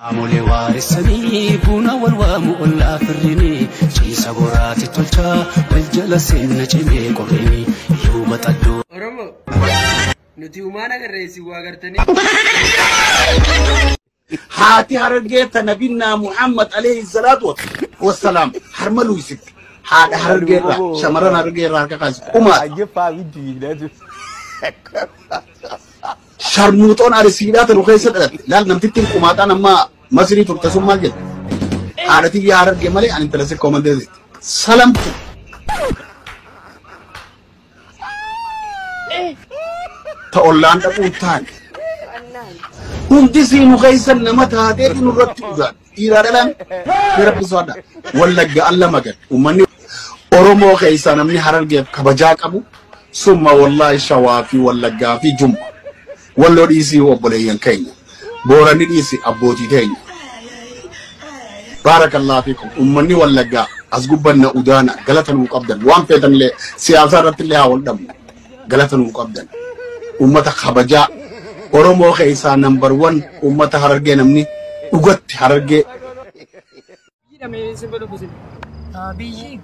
Amolee waaressanii buna wal waamu ollaa firrini ciisa boraati tolchaa wal jala seenna cimee qorrini yuuba xaddoo. Oromoo nuti uumaan agarreessi waa gartanii. Haati Harargee ta nabinnaa Muhammad alayhi salaatu wassalaam harma luusitti. Haadha Harargeerraa shamarran Harargeerraa harka kaasi kumaata. Sharmuuxoon Arsiidhaa tanu keessa dhalatte. Laal namtittiin qumaaxaan amma Masrii turte sun maal jette? Haadha tiyya Harargee malee ani intala sikkoo mandeesitti. Salamtu. Ta ollaan dhaquun taane. Hundi siinuu keessa nama taateetu nurratti dhugaan. Dhiiraa dhalaan rabbi sodaadha. Wallagga alla magan. Uummanni Oromoo keessaa namni Harargeef kabajaa qabu summa wallaahi Shawaa fi Wallaggaa fi Jumma. Walloo dhiisii obboleeyyan keenya. Booranni dhiisi abbootii teenya. Baarakallaa fiikum. Uummanni Wallaggaa as gubbanna udaana galata nuu qabdan. Waan feetanillee siyaasa irratti illee haa wal dhabnu. Galata nuu qabdan. Uummata kabajaa Oromoo keessaa number 1 uummata Harargee namni dhugatti Harargee. Biyyi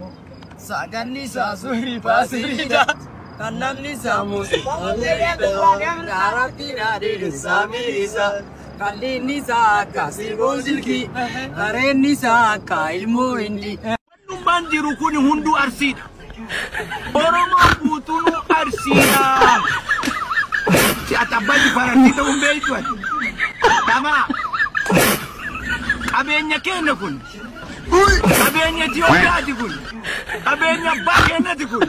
saganni isaa suurri baasiriidha. Kan namni isaa muuziqaa Rabbiin adeemu saamii isaa. Kalliinni isaa akka siboon silkii. Qareenni isaa akka ilmoo hindi. Wannummaan jiru kun hunduu Arsiidha. Oromoon guutuun Arsiidha. Ati abbaa jifaarartii ta'uun beektu ati. Tamaa. Qabeenya keenya kun. Qabeenya Itoophiyaati kun. Qabeenya abbaa keenyati kun.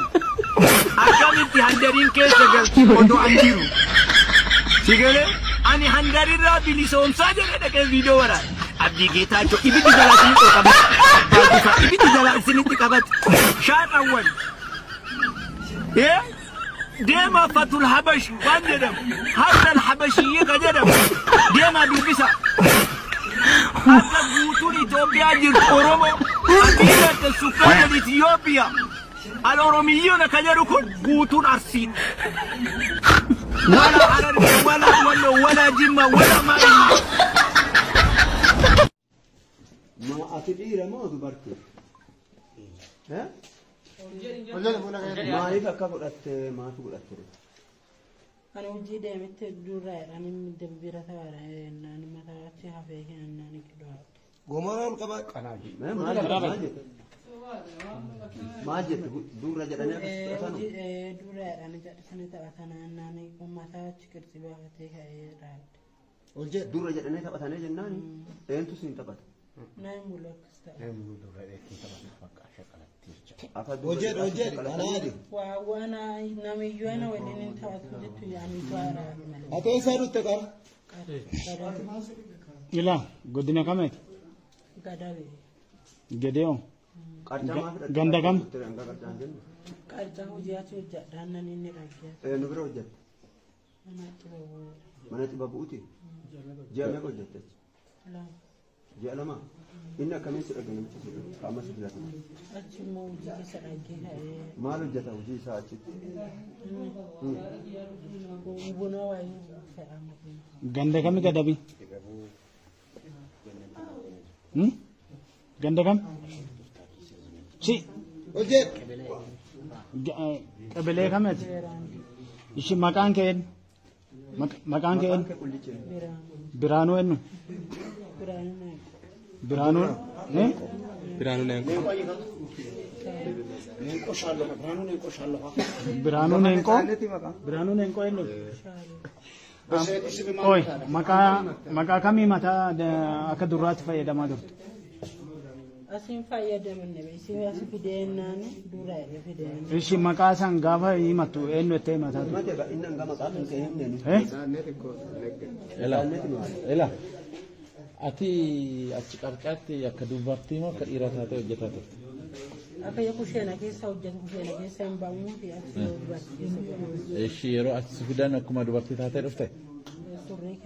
Akkamitti handariin keessa galti odoo an jiru. Si galee ani handarirraa bilisoomsaa jedhee dhaqee viidiyoo waraabee. Abdii Geetaachoo ibiddi jalaa isinitti qabate. Ibiddi jalaa isinitti qabate. Shaadhawwan. Deema Fatul Habash waan jedhamu. Harral Habashiyyee ka jedhamu. Deema dubbisa. Akka guutuun Itoophiyaa jirtu Oromoo. Qabiilata sukkaara Itoophiyaa. Al Oromiyyoon akka jedhu kun guutuun Arsiidha. Wala Harargee, wala Walloo, wala Jimma, wala Maayii. Ma ati dhiira moo dubartii? Maaliif akka godhatte maaf godhatte? Ani hojii deemetti durraadha. Ani bira taa'aadha. Ani mataatti hafee kennaan qidhaa. Gomaraan qaba. Maal jette? Maal jette? Durra jedhanii akkas fudhatanu? Durraadha. Ani jedhisanii taphatan. Ani mataatti qirxi baafatee ka'ee dhaabde. Durra jedhanii taphatanii jennaan eentu siin taphata? Naan bulu akkas ta'a. Hojjedhu hojjedhu anaadi. Waa waan namiyyuu ana waliin hin taphatu jettu yaani to'aadha malee. Ati eessaa dhufte qara? Ilaa godina kameeti? Gadawee. Gede'oo. Ganda kam? Qarcaa hojii achi hojjedha aannan inni dhaggeessa. Nu bira hojjette? Mana xibabuudha. Mana xibabuuti? Ji'a meeqa hojjette? Lama. Ji'a lama? Inni akkamiin si dhagge namicha si dhagge? Qaama si filatama. Achi immoo hojii keessa dhaggee ka'ee. Maal hojjeta hojii isaa achitti? Buna wayii fe'ama. Ganda kami Gadabi? Ganda kam? Si. Hojjedhu. Qabelee kameeti? Ishi maqaan kee eenyu? Maqaan kee eenyu? Biraanuu eenyu? Biraanuu Naaqo. Biraanuu? Biraanuu Naaqo. Biraanuu Neenqoo? Biraanuu Neenqoo eenyu? Oi, maqaa kamii mataa akka durraatti fayyadamaa turte? Asiin fayyadamanne isin as fideenaan dura fideen. Ishi maqaa isaan gaafa himattu eenyu jettee himataa turte? Ela, ela. Ati achi qarqaatti akka dubartii moo akka dhiiraa taatee hojjetaa turte? Akka kusheena keessa hojjetu kusheena keessa hin ba'uu fi achi dubartii keessa. Ishi yeroo achi fidan akkuma dubartii taatee dhufte? Surrii